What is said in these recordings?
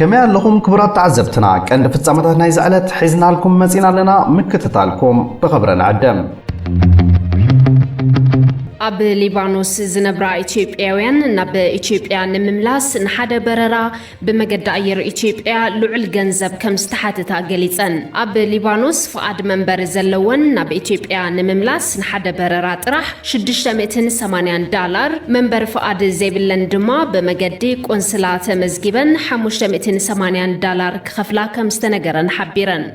ከመይ ኣለኹም ክቡራት ተዓዘብትና? ቀንዲ ፍጻመታት ናይዚ ዕለት ሒዝናልኩም መጺና ኣለና። ምክትታልኩም ብኽብሪ ንዕድም። ኣብ ሊባኖስ ዝነብራ ኢትዮጵያውያን ናብ ኢትዮጵያ ንምምላስ ንሓደ በረራ ብመገዲ ኣየር ኢትዮጵያ ልዑል ገንዘብ ከም ዝተሓትታ ገሊጸን። ኣብ ሊባኖስ ፍቓድ መንበሪ ዘለወን ናብ ኢትዮጵያ ንምምላስ ንሓደ በረራ ጥራሕ ሽዱሽተ ሚእትን ሰማንያን ዳላር፣ መንበሪ ፍቓድ ዘይብለን ድማ ብመገዲ ቆንስላ ተመዝጊበን ሓሙሽተ ሚእትን ሰማንያን ዳላር ክኸፍላ ከም ዝተነገረን ሓቢረን።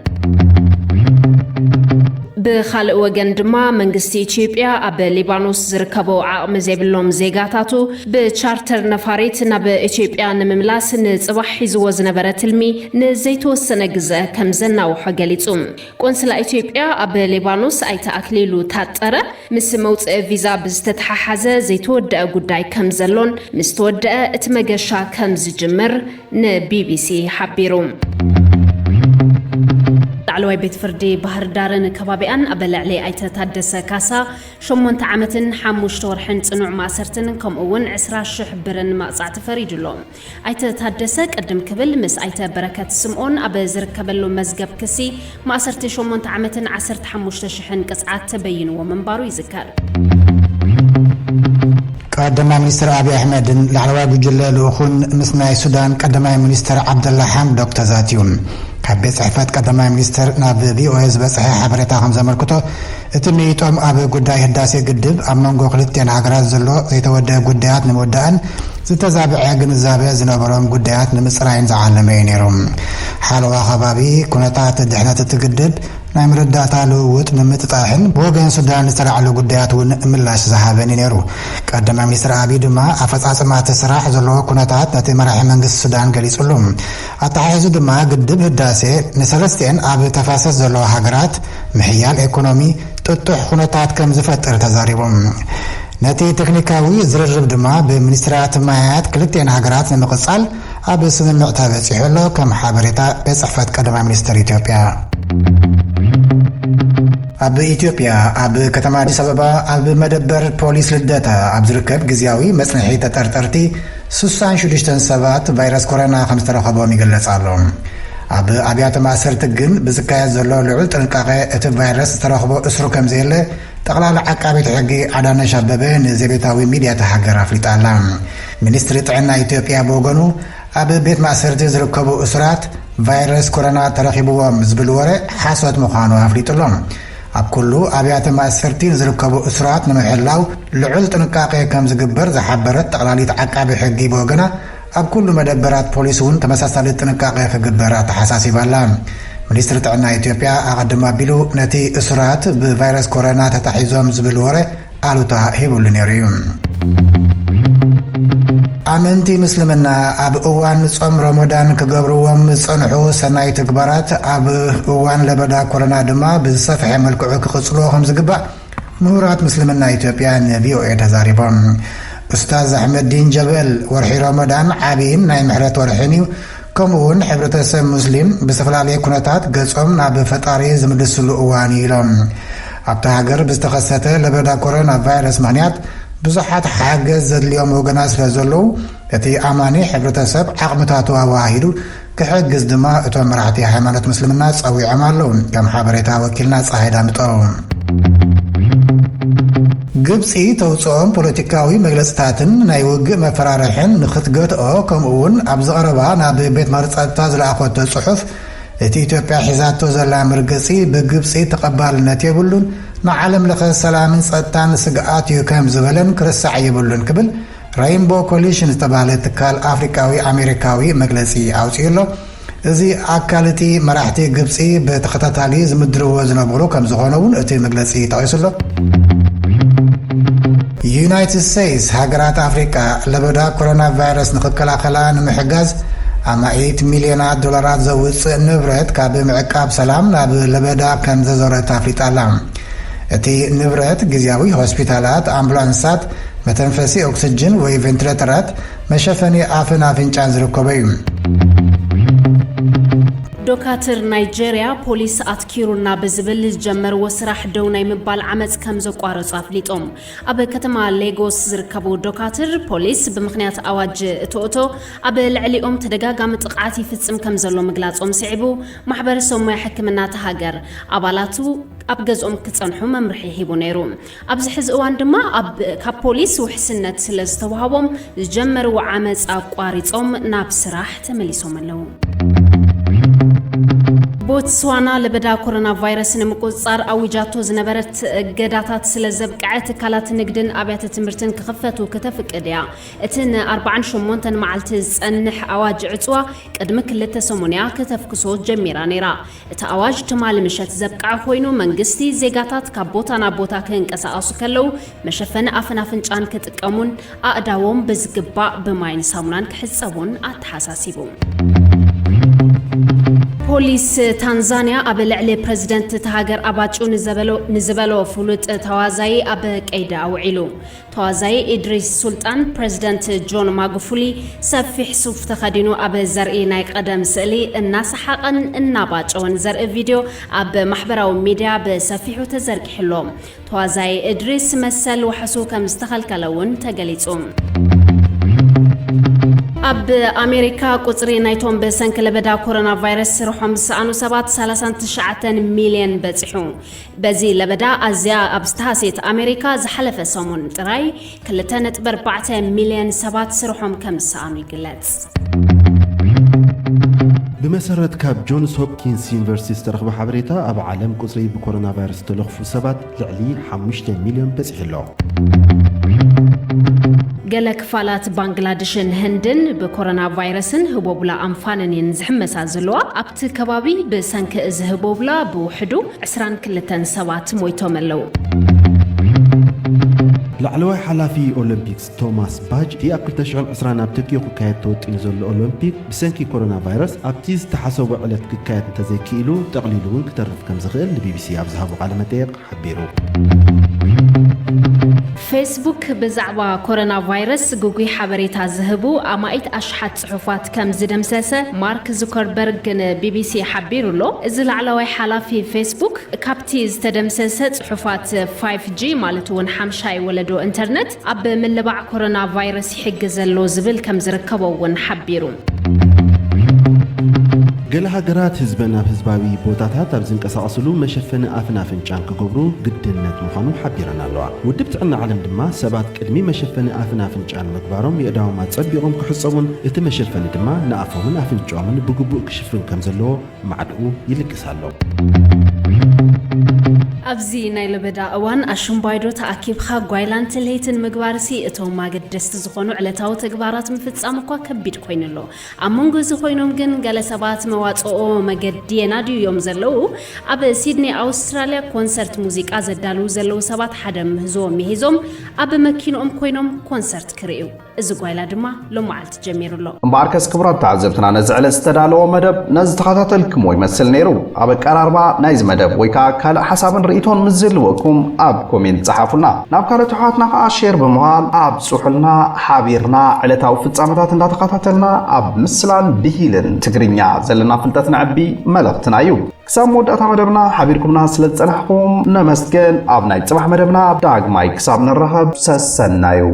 ብኻልእ ወገን ድማ መንግስቲ ኢትዮጵያ ኣብ ሊባኖስ ዝርከቡ ዓቕሚ ዘይብሎም ዜጋታቱ ብቻርተር ነፋሪት ናብ ኢትዮጵያ ንምምላስ ንጽባሕ ሒዝዎ ዝነበረ ትልሚ ንዘይተወሰነ ግዘ ከም ዘናውሖ ገሊጹ። ቆንስላ ኢትዮጵያ ኣብ ሊባኖስ ኣይተ ኣክሊሉ ታጠረ፣ ምስ መውጽኢ ቪዛ ብዝተተሓሓዘ ዘይተወደአ ጉዳይ ከም ዘሎን ምስ ተወደአ እቲ መገሻ ከም ዝጅምር ንቢቢሲ ሓቢሩ። ላዕለዋይ ቤት ፍርዲ ባህር ዳርን ከባቢኣን ኣብ ልዕሊ ኣይተ ታደሰ ካሳ ሸሞንተ ዓመትን ሓሙሽተ ወርሕን ጽኑዕ ማእሰርትን ከምኡ እውን ዕስራ ሽሕ ብርን መቕጻዕቲ ፈሪዱሎም። ኣይተ ታደሰ ቅድም ክብል ምስ ኣይተ በረከት ስምኦን ኣብ ዝርከበሉ መዝገብ ክሲ ማእሰርቲ ሸሞንተ ዓመትን ዓሰርተ ሓሙሽተ ሽሕን ቅጽዓት ተበይንዎ ምንባሩ ይዝከር። ቀዳማይ ሚኒስትር ኣብይ ኣሕመድን ላዕለዋይ ጉጅለ ልኡኹን ምስ ናይ ሱዳን ቀዳማይ ሚኒስትር ዓብደላ ሓምዶክ ተዛትዩ። ካብ ቤት ጽሕፈት ቀዳማይ ሚኒስትር ናብ ቪኦኤ ዝበጽሐ ሓበሬታ ከም ዘመልክቶ፣ እቲ ምይጦም ኣብ ጉዳይ ህዳሴ ግድብ ኣብ መንጎ ክልቲኤን ሃገራት ዘሎ ዘይተወደአ ጉዳያት ንምውዳእን ዝተዛብዐ ግንዛበ ዝነበሮም ጉዳያት ንምጽራይን ዝዓለመ እዩ ነይሩ። ሓለዋ ከባቢ፣ ኩነታት ድሕነት እቲ ግድብ፣ ናይ መረዳእታ ልውውጥ ንምጥጣሕን ብወገን ሱዳን ዝተላዕሉ ጉዳያት እውን ምላሽ ዝሃበን እዩ ነይሩ። ቀዳማይ ሚኒስትር ኣብይ ድማ ኣፈጻጽማ እቲ ስራሕ ዘለዎ ኩነታት ነቲ መራሒ መንግስቲ ሱዳን ገሊጹሉ። ኣተሓሒዙ ድማ ግድብ ህዳሴ ንሰለስቲኤን ኣብ ተፋሰስ ዘለዋ ሃገራት ምሕያል ኤኮኖሚ ጥጡሕ ኩነታት ከም ዝፈጥር ተዛሪቡ። ነቲ ቴክኒካዊ ዝርርብ ድማ ብሚኒስትራት ማያት ክልቲኤን ሃገራት ንምቕጻል ኣብ ስምምዕ ተበጺሑ ኣሎ፣ ከም ሓበሬታ ቤት ጽሕፈት ቀዳማይ ሚኒስትር ኢትዮጵያ። ኣብ ኢትዮጵያ፣ ኣብ ከተማ ኣዲስ ኣበባ፣ ኣብ መደበር ፖሊስ ልደታ ኣብ ዝርከብ ግዝያዊ መጽንሒ ተጠርጠርቲ፣ ስሳን ሽዱሽተን ሰባት ቫይረስ ኮሮና ከም ዝተረኸቦም ይግለጽ ኣሎ። ኣብ ኣብያተ ማእሰርቲ ግን ብዝካየድ ዘሎ ልዑል ጥንቃቐ እቲ ቫይረስ ዝተረኽቦ እስሩ ከም ዘየለ ጠቕላሊ ዓቃቢት ሕጊ ኣዳነሽ ኣበበ ንዘቤታዊ ሚድያ እታ ሃገር ኣፍሊጣ ኣላ። ሚኒስትሪ ጥዕና ኢትዮጵያ ብወገኑ፣ ኣብ ቤት ማእሰርቲ ዝርከቡ እሱራት ቫይረስ ኮሮና ተረኺብዎም ዝብል ወረ ሓሶት ምዃኑ ኣፍሊጡ ኣሎ። ኣብ ኩሉ ኣብያተ ማእሰርቲ ንዝርከቡ እሱራት ንምሕላው ልዑል ጥንቃቄ ከም ዝግበር ዝሓበረት ጠቕላሊት ዓቃቢ ሕጊ ብወገና፣ ኣብ ኩሉ መደበራት ፖሊስ እውን ተመሳሳሊ ጥንቃቄ ክግበር ኣተሓሳሲባ ኣላ። ሚኒስትሪ ጥዕና ኢትዮጵያ ኣቐድም ኣቢሉ ነቲ እሱራት ብቫይረስ ኮሮና ተታሒዞም ዝብል ወረ ኣሉታ ሂቡሉ ነይሩ እዩ። ኣመንቲ ምስልምና ኣብ እዋን ጾም ረመዳን ክገብርዎም ዝጸንሑ ሰናይ ተግባራት ኣብ እዋን ለበዳ ኮሮና ድማ ብዝሰፍሐ መልክዑ ክቕጽልዎ ከም ዝግባእ ምሁራት ምስልምና ኢትዮጵያ ንቪኦኤ ተዛሪቦም። ኡስታዝ ኣሕመዲን ጀበል፣ ወርሒ ረመዳን ዓቢይን ናይ ምሕረት ወርሕን እዩ፣ ከምኡ እውን ሕብረተሰብ ሙስሊም ብዝተፈላለየ ኩነታት ገጾም ናብ ፈጣሪ ዝምልስሉ እዋን እዩ ኢሎም። ኣብታ ሃገር ብዝተኸሰተ ለበዳ ኮሮና ቫይረስ ምኽንያት ብዙሓት ሓገዝ ዘድልዮም ወገናት ስለ ዘለዉ፣ እቲ ኣማኒ ሕብረተሰብ ዓቕምታቱ ኣወሃሂዱ ክሕግዝ ድማ እቶም መራሕቲ ሃይማኖት ምስልምና ጸዊዖም ኣለዉ። ከም ሓበሬታ ወኪልና ጸሃይ ዳምጠው። ግብጺ ተውጽኦም ፖለቲካዊ መግለጽታትን ናይ ውግእ መፈራርሕን ንኽትገትኦ፣ ከምኡ እውን ኣብዚ ቀረባ ናብ ቤት ማሕተም ጸጥታ ዝለኣኾቶ ጽሑፍ፣ እቲ ኢትዮጵያ ሒዛቶ ዘላ መርገጺ ብግብጺ ተቐባልነት የብሉን፣ ንዓለም ለኸ ሰላምን ጸጥታን ስግኣት እዩ ከም ዝበለን ክርሳዕ የብሉን ክብል ሬይንቦ ኮሊሽን ዝተባህለ ትካል ኣፍሪቃዊ ኣሜሪካዊ መግለጺ ኣውጺኡ ኣሎ። እዚ ኣካል እቲ መራሕቲ ግብጺ ብተኸታታሊ ዝምድርዎ ዝነበሩ ከም ዝኾነ እውን እቲ መግለጺ ጠቒሱ ኣሎ። ዩናይትድ ስቴትስ ሃገራት ኣፍሪቃ ለበዳ ኮሮና ቫይረስ ንኽከላኸላ ንምሕጋዝ ኣማኢት ሚልዮናት ዶላራት ዘውጽእ ንብረት ካብ ምዕቃብ ሰላም ናብ ለበዳ ከም ዘዞረት ኣፍሊጣ ኣላ። እቲ ንብረት ግዝያዊ ሆስፒታላት፣ ኣምቡላንሳት፣ መተንፈሲ ኦክስጅን ወይ ቬንቲሌተራት፣ መሸፈኒ ኣፍን ኣፍንጫን ዝርከቦ እዩ። ዶካትር ናይጄርያ ፖሊስ ኣትኪሩና ብዝብል ዝጀመርዎ ስራሕ ደው ናይ ምባል ዓመፅ ከም ዘቋረፁ ኣፍሊጦም። ኣብ ከተማ ሌጎስ ዝርከቡ ዶካትር ፖሊስ ብምኽንያት ኣዋጅ እቶእቶ ኣብ ልዕሊኦም ተደጋጋሚ ጥቕዓት ይፍፅም ከም ዘሎ ምግላፆም ስዒቡ፣ ማሕበረሰብ ሞያ ሕክምና እታ ሃገር ኣባላቱ ኣብ ገዝኦም ክፀንሑ መምርሒ ሂቡ ነይሩ። ኣብዚ ሕዚ እዋን ድማ ኣብ ካብ ፖሊስ ውሕስነት ስለ ዝተዋህቦም ዝጀመርዎ ዓመፅ ኣቋሪፆም ናብ ስራሕ ተመሊሶም ኣለዉ። ቦትስዋና ለበዳ ኮሮና ቫይረስ ንምቁፅፃር ኣዊጃቶ ዝነበረት እገዳታት ስለ ዘብቅዐ ትካላት ንግድን ኣብያተ ትምህርትን ክኽፈቱ ክተፍቅድ እያ። እቲ ን ኣርባዓን ሸሞንተን መዓልቲ ዝፀንሕ ኣዋጅ ዕፅዋ ቅድሚ ክልተ ሰሙን እያ ከተፍክሶ ጀሚራ ነይራ። እቲ ኣዋጅ ትማሊ ምሸት ዘብቅዐ ኮይኑ መንግስቲ ዜጋታት ካብ ቦታ ናብ ቦታ ክንቀሳቐሱ ከለዉ መሸፈኒ ኣፍን ኣፍንጫን ክጥቀሙን ኣእዳዎም ብዝግባእ ብማይን ሳሙናን ክሕጸቡን ኣተሓሳሲቡ። ፖሊስ ታንዛንያ ኣብ ልዕሊ ፕረዚደንት እታ ሃገር ኣባጩ ንዘበሎ- ንዝበሎ ፍሉጥ ተዋዛዪ ኣብ ቀይዲ ኣውዒሉ። ተዋዛዪ ኢድሪስ ሱልጣን ፕረዚደንት ጆን ማጉፉሊ ሰፊሕ ሱፍ ተኸዲኑ ኣብ ዘርኢ ናይ ቀደም ስእሊ እናሰሓቐን እናባጨወን ዘርኢ ቪድዮ ኣብ ማሕበራዊ ሚድያ ብሰፊሑ ተዘርጊሑ ኣሎ። ተዋዛዪ እድሪስ መሰል ዋሕሱ ከም ዝተኸልከለ እውን ተገሊጹ። ኣብ ኣሜሪካ ቁጽሪ ናይቶም ብሰንኪ ለበዳ ኮሮና ቫይረስ ስርሖም ዝሰኣኑ ሰባት ሰላሳን ትሽዓተን ሚልዮን በጺሑ። በዚ ለበዳ ኣዝያ ኣብ ዝተሃስየት ኣሜሪካ ዝሓለፈ ሰሙን ጥራይ ክልተ ነጥቢ ኣርባዕተ ሚልዮን ሰባት ስርሖም ከም ዝሰኣኑ ይግለጽ። ብመሰረት ካብ ጆንስ ሆፕኪንስ ዩኒቨርሲቲ ዝተረኽበ ሓበሬታ፣ ኣብ ዓለም ቁጽሪ ብኮሮና ቫይረስ ዝተለኽፉ ሰባት ልዕሊ ሓሙሽተ ሚልዮን በጺሑ ኣሎ። ገለ ክፋላት ባንግላድሽን ህንድን ብኮሮና ቫይረስን ህቦብላ ኣንፋንን እየን ዝሕመሳ ዘለዋ። ኣብቲ ከባቢ ብሰንኪ እዚ ህቦብላ ብውሕዱ ዕስራን ክልተን ሰባት ሞይቶም ኣለዉ። ላዕለዋይ ሓላፊ ኦሎምፒክስ ቶማስ ባጅ፣ እቲ ኣብ ክልተ ሽሕን ዕስራን ኣብ ቶኪዮ ክካየድ ተወጢኑ ዘሎ ኦሎምፒክ ብሰንኪ ኮሮና ቫይረስ ኣብቲ ዝተሓሰቦ ዕለት ክካየድ እንተዘይክኢሉ፣ ጠቕሊሉ እውን ክተርፍ ከም ዝኽእል ንቢቢሲ ኣብ ዝሃቦ ቃለ መጠየቕ ሓቢሩ። ፌስቡክ ብዛዕባ ኮሮና ቫይረስ ግጉይ ሓበሬታ ዝህቡ ኣማኢት ኣሽሓት ጽሑፋት ከም ዝደምሰሰ ማርክ ዙከርበርግ ንቢቢሲ ሓቢሩ ኣሎ። እዚ ላዕለዋይ ሓላፊ ፌስቡክ፣ ካብቲ ዝተደምሰሰ ጽሑፋት ፋይፍ ጂ ማለት እውን ሓምሻይ ወለዶ ኢንተርነት ኣብ ምልባዕ ኮሮና ቫይረስ ይሕግዝ ኣሎ ዝብል ከም ዝርከቦ እውን ሓቢሩ። ገለ ሃገራት ህዝበን ኣብ ህዝባዊ ቦታታት ኣብ ዝንቀሳቐስሉ መሸፈኒ ኣፍን ኣፍንጫን ክገብሩ ግድነት ምዃኑ ሓቢረን ኣለዋ። ውድብ ጥዕና ዓለም ድማ ሰባት ቅድሚ መሸፈኒ ኣፍን ኣፍንጫን ምግባሮም የእዳዎም ኣጸቢቖም ክሕጸቡን እቲ መሸፈኒ ድማ ንኣፎምን ኣፍንጫኦምን ብግቡእ ክሽፍን ከም ዘለዎ ማዕድኡ ይልግስ ኣሎ። ኣብዚ ናይ ለበዳ እዋን ኣሽምባይዶ ተኣኪብካ ጓይላን ትልሂትን ምግባርሲ እቶም ኣገደስቲ ዝኾኑ ዕለታዊ ተግባራት ምፍጻም እኳ ከቢድ ኮይኑ ኣሎ። ኣብ መንጎ እዚ ኮይኖም ግን ገለ ሰባት መዋጽኦ መገዲ የናድዩ እዮም ዘለዉ። ኣብ ሲድኒ ኣውስትራልያ ኮንሰርት ሙዚቃ ዘዳልዉ ዘለዉ ሰባት ሓደ ምህዞ ምሂዞም ኣብ መኪንኦም ኮይኖም ኮንሰርት ክርእዩ። እዚ ጓይላ ድማ ሎመዓልቲ ጀሚሩ ኣሎ። እምበኣርከስ ክቡራት ተዓዘብትና ነዚ ዕለት ዝተዳለወ መደብ ነዚ ተኸታተልክሞ ይመስል ነይሩ። ኣብ ኣቀራርባ ናይዚ መደብ ወይ ከዓ ካልእ ሓሳብን ርእይቶን ምስ ዝህልወኩም ኣብ ኮሜንት ጸሓፉልና። ናብ ካልኦት ኣሕዋትና ከዓ ሼር ብምባል ኣብጽሑልና። ሓቢርና ዕለታዊ ፍጻመታት እንዳተኸታተልና ኣብ ምስላን ብሂልን ትግርኛ ዘለና ፍልጠት ነዕቢ መልእኽትና እዩ። ክሳብ መወዳእታ መደብና ሓቢርኩምና ስለ ዝጸናሕኩም ነመስገን። ኣብ ናይ ጽባሕ መደብና ዳግማይ ክሳብ ንራኸብ ሰሰናዩ።